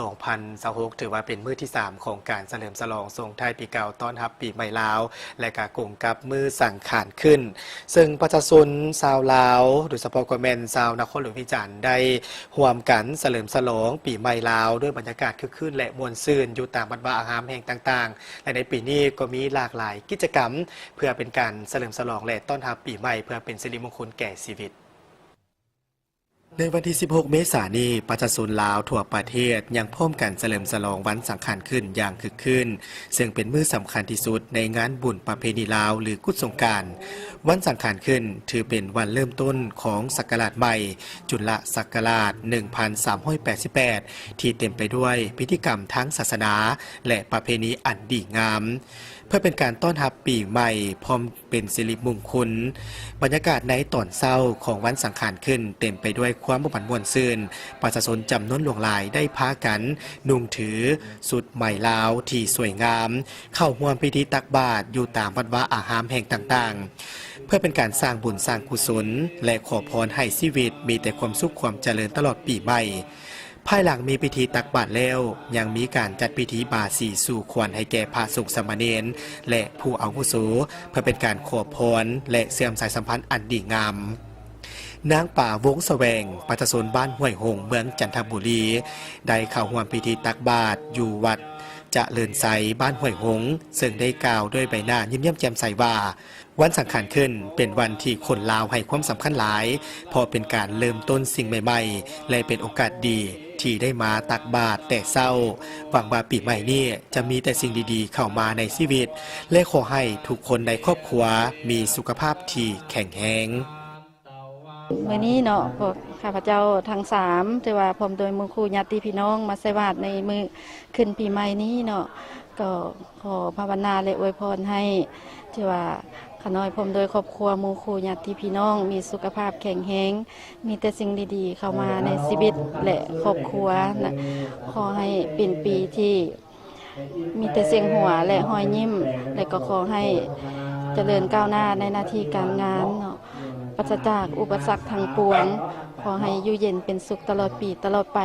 ສອງພັນຊາວຫົກ ຖືວ່າເປັນມື້ທີສາມຂອງການສະເຫຼີມສະຫຼອງສົ່ງທ້າຍປີເກົ່າຕ້ອນຮັບປີໃໝ່ລາວ ແລະ ກະກົງກັບມື້ສັງຂານຂຶ້ນ ເຊິ່ງປະຊາຊົນຊາວລາວ ໂດຍສະເພາະກໍແມ່ນຊາວນະຄອນຫຼວງວຽງຈັນ ໄດ້ຮ່ວມກັນສະເຫຼີມສະຫຼອງປີໃໝ່ລາວ ດ້ວຍບັນຍາກາດຄຶກຄື້ນ ແລະ ມ່ວນຊື່ນຢູ່ຕາມວັດວາອາຮາມແຫ່ງຕ່າງໆ ແລະ ໃນປີນີ້ກໍມີຫຼາກຫຼາຍກິດຈະກຳ ເພື່ອເປັນການສະເຫຼີມສະຫຼອງ ແລະ ຕ້ອນຮັບປີໃໝ່ ເພື່ອເປັນສິລິມົງຄຸນແກ່ຊີວິດ. ໃນວັນທີສິບຫົກ ເມສານີ້ ປະຊາຊົນລາວທົ່ວປະເທດຍັງພ້ອມກັນສະເຫຼີມສະຫຼອງວັນສັງຂານຂຶ້ນຢ່າງຄຶກຄື້ນ, ເຊິ່ງເປັນມື້ສຳຄັນທີ່ສຸດໃນງານບຸນປະເພນີລາວ ຫຼື ກຸດສົງການ. ວັນສັງຂານຂຶ້ນຖືເປັນວັນເລີ່ມຕົ້ນຂອງສັກກະລາດໃໝ່ ຈຸລະສັກກະລາດ ໜຶ່ງພັນສາມຮ້ອຍແປດສິບແປດ ທີ່ເຕັມໄປດ້ວຍພິທີກຳທາງສາສະໜາ ແລະ ປະເພນີອັນດີງາມ. ເພື່ອເປັນການຕ້ອນຮັບປີໃໝ່ ພ້ອມເປັນສິລິມຸງຄຸນ, ບັນຍາກາດໃນຕອນເຊົ້າຂອງວັນສັງຂານຂຶ້ນເຕັມໄປດ້ວຍຄວາມມ່ວນຊື່ນ, ປະຊາຊົນຈຳນວນຫຼວງຫຼາຍໄດ້ພາກັນນຸ່ງຖືຊຸດໄໝລາວທີ່ສວຍງາມ, ເຂົ້າຮ່ວມພິທີຕັກບາດຢູ່ຕາມວັດວາອາຮາມແຫ່ງຕ່າງໆ ເພື່ອເປັນການສ້າງບຸນສ້າງກຸສົນ ແລະ ຂໍພອນໃຫ້ຊີວິດມີແຕ່ຄວາມສຸກຄວາມຈະເລີນຕະຫຼອດປີໃໝ່. ພາຍຫຼັງມີພິທີຕັກບາດແລ້ວ, ຍັງມີການຈັດພິທີບາສີສູ່ຂວັນໃຫ້ແກ່ພະສົງສາມະເນນ ແລະ ຜູ້ອາວຸໂສ ເພື່ອເປັນການຂໍພອນ ແລະ ເຊື່ອມສາຍສຳພັນອັນດີງາມ. ນາງປາ ວົງສະແຫວງ, ປະຊາຊົນບ້ານຫ້ວຍຫົງ, ເມືອງຈັນທະບູລີ, ໄດ້ເຂົ້າຮ່ວມພິທີຕັກບາດຢູ່ວັດຈະເລີນໄຊ, ບ້ານຫ້ວຍຫົງ, ເຊິ່ງໄດ້ກ່າວດ້ວຍໃບໜ້າຍິ້ມແຍ້ມແຈ່ມໃສວ່າ, ວັນສັງຂານຂຶ້ນເປັນວັນທີ່ຄົນລາວໃຫ້ຄວາມສຳຄັນຫຼາຍ, ເພາະເປັນການເລີ່ມຕົ້ນສິ່ງໃໝ່ໆ ແລະ ເປັນໂອກາດດີທີ່ໄດ້ມາຕັກບາດແຕ່ເຊົ້າ. ຫວັງວ່າປີໃໝ່ນີ້ຈະມີແຕ່ສິ່ງດີໆເຂົ້າມາໃນຊີວິດ ແລະ ຂໍໃຫ້ທຸກຄົນໃນຄອບຄົວມີສຸຂະພາບທີ່ແຂງແຮງ. ມື້ນີ້ເນາະ ພວກຂ້າພະເຈົ້າທັງສາມ ຖືວ່າພ້ອມໂດຍໝູ່ຄູ່ຍາດຕິພີ່ນ້ອງມາໃສ່ບາດໃນມື້ຂຶ້ນປີໃໝ່ນີ້ເນາະ ກໍ ຂໍພາວະນາ ແລະ ອວຍພອນໃຫ້ ທີ່ວ່າຂ້ານ້ອຍພ້ອມດ້ວຍຄອບຄົວ ໝູ່ຄູ່ຍາດຕິພີ່ນ້ອງ ມີສຸຂະພາບແຂງແຮງ, ມີແຕ່ສິ່ງດີໆເຂົ້າມາໃນຊີວິດ ແລະ ຄອບຄົວນະ. ຂໍໃຫ້ເປັນປີທີ່ມີແຕ່ສຽງຫົວ ແລະ ຮອຍຍິ້ມ, ແລະ ກໍຂໍໃຫ້ຈະເລີນກ້າວໜ້າໃນໜ້າທີ່ການງານເນາະ, ປາສະຈາກອຸປະສັກທັງປວງ. ຂໍໃຫ້ຢູ່ເຢັນເປັນສຸກຕະຫຼອດປີຕະຫຼອດໄປ.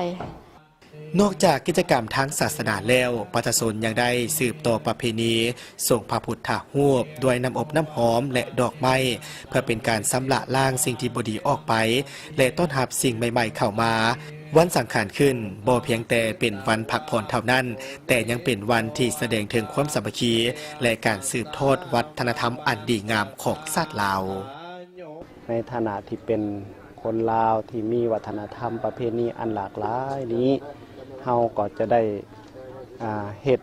ນອກຈາກກິດຈະກຳທາງສາສະໜາແລ້ວ, ປະຊາຊົນຍັງໄດ້ສືບຕໍ່ປະເພນີສົ່ງພະພຸດທະຮູບດ້ວຍນ້ຳອົບນ້ຳຫອມ ແລະ ດອກໄມ້ ເພື່ອເປັນການຊຳລະລ້າງສິ່ງທີ່ບໍ່ດີອອກໄປ ແລະ ຕ້ອນຮັບສິ່ງໃໝ່ໆເຂົ້າມາ. ວັນສັງຂານຂຶ້ນບໍ່ພຽງແຕ່ເປັນວັນພັກຜ່ອນເທົ່ານັ້ນ, ແຕ່ຍັງເປັນວັນທີ່ສະແດງເຖິງຄວາມສາມັກຄີ ແລະ ການສືບທອດວັດທະນະທຳອັນດີງາມຂອງຊາດລາວ. ໃນຖານະທີ່ເປັນຄົນລາວທີ່ມີວັດທະນະທຳປະເພນີອັນຫຼາກຫຼາຍນີ້, ເຮົາກໍຈະໄດ້ ອ່າ ເຮັດ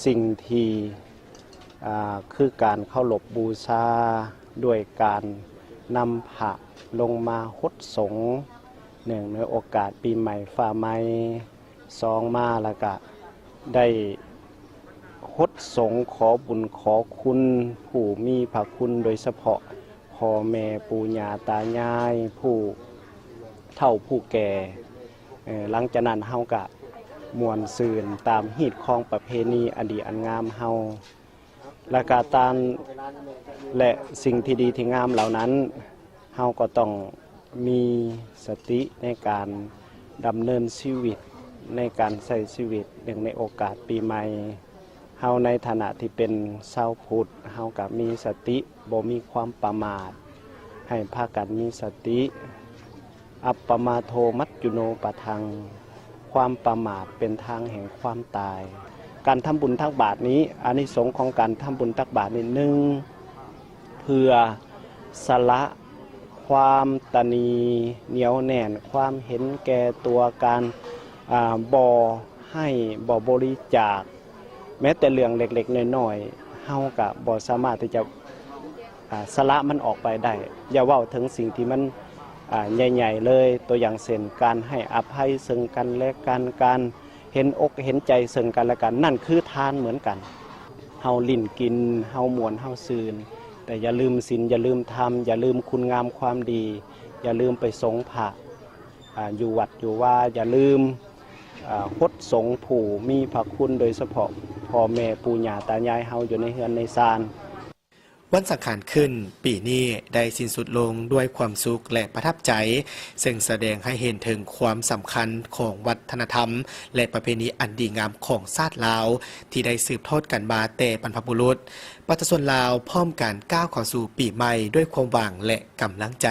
ສິ່ງທີ່ ອ່າ ຄືການເຄົາລົບບູຊາ ດ້ວຍການນຳພະລົງມາຫົດສົງ ເນື່ອງໃນໂອກາດປີໃໝ່ຟ້າໃໝ່. ສອງມາແລ້ວກະໄດ້ຫົດສົງຂໍບຸນຂໍຄຸນຜູ້ມີພະຄຸນ, ໂດຍສະເພາະພໍ່ແມ່ປູ່ຍ່າຕາຍາຍ, ຜູ້ເຖົ້າຜູ້ແກ່. ເອີ ຫຼັງຈາກນັ້ນເຮົາກະມ່ວນຊື່ນຕາມຮີດຄອງປະເພນີອັນດີອັນງາມເຮົາ. ແລະກະຕາມ ແລະ ສິ່ງທີ່ດີທີ່ງາມເຫຼົ່ານັ້ນ ເຮົາກໍຕ້ອງມີສະຕິໃນການດຳເນີນຊີວິດ, ໃນການໃຊ້ຊີວິດ. ເນື່ອງໃນໂອກາດປີໃໝ່, ເຮົາໃນຖານະທີ່ເປັນຊາວພຸດ, ເຮົາກະມີສະຕິ, ບໍ່ມີຄວາມປະໝາດ, ໃຫ້ພາກັນມີສະຕິ. ອັບປະມາໂທ ມັດຈຸໂນປະທັງ, ຄວາມປະໝາດເປັນທາງແຫ່ງຄວາມຕາຍ. ການທຳບຸນຕັກບາດນີ້, ອານິສົງຂອງການທຳບຸນຕັກບາດນີ້, ໜຶ່ງ ເພື່ອສະຫຼະຄວາມຕະໜີໜຽວແໜ້ນ, ຄວາມເຫັນແກ່ຕົວ, ການ ອາ ບໍ່ໃຫ້, ບໍ່ບໍລິຈາກ, ແມ້ແຕ່ເລື່ອງເລັກໆນ້ອຍໆ ເຮົາກະບໍ່ສາມາດທີ່ຈະ ອາ ສະຫຼະມັນອອກໄປໄດ້. ຢ່າເວົ້າເຖິງສິ່ງທີ່ມັນ ອາ ໃຫຍ່ໆເລີຍ, ຕົວຢ່າງເຊັ່ນ ການໃຫ້ອະໄພເຊິ່ງກັນແລະກັນ, ການເຫັນອົກເຫັນໃຈເຊິ່ງກັນແລະກັນ, ນັ້ນຄືທານເໝືອນກັນ. ເຮົາຫຼິ້ນກິນ, ເຮົາມ່ວນ, ເຮົາຊື່ນ, ແຕ່ຢ່າລືມສິນ, ຢ່າລືມທຳ, ຢ່າລືມຄຸນງາມຄວາມດີ, ຢ່າລືມໄປສົງພະ ອາ ຢູ່ວັດຢູ່ວາ, ຢ່າລືມ ອາ ຫົດສົງຜູ້ມີພະຄຸນ, ໂດຍສະເພາະພໍ່ແມ່ປູ່ຍ່າຕາຍາຍເຮົາຢູ່ໃນເຮືອນໃນຊານ. ວັນສັງຂານຂຶ້ນປີນີ້ໄດ້ສິ້ນສຸດລົງດ້ວຍຄວາມສຸກ ແລະ ປະທັບໃຈ, ເຊິ່ງສະແດງໃຫ້ເຫັນເຖິງຄວາມສຳຄັນຂອງວັດທະນະທຳ ແລະ ປະເພນີອັນດີງາມຂອງຊາດລາວ ທີ່ໄດ້ສືບທອດກັນມາແຕ່ບັນພະບຸລຸດ. ປະຊາຊົນລາວພ້ອມກັນກ້າວເຂົ້າສູ່ປີໃໝ່ດ້ວຍຄວາມຫວັງ ແລະ ກຳລັງໃຈ.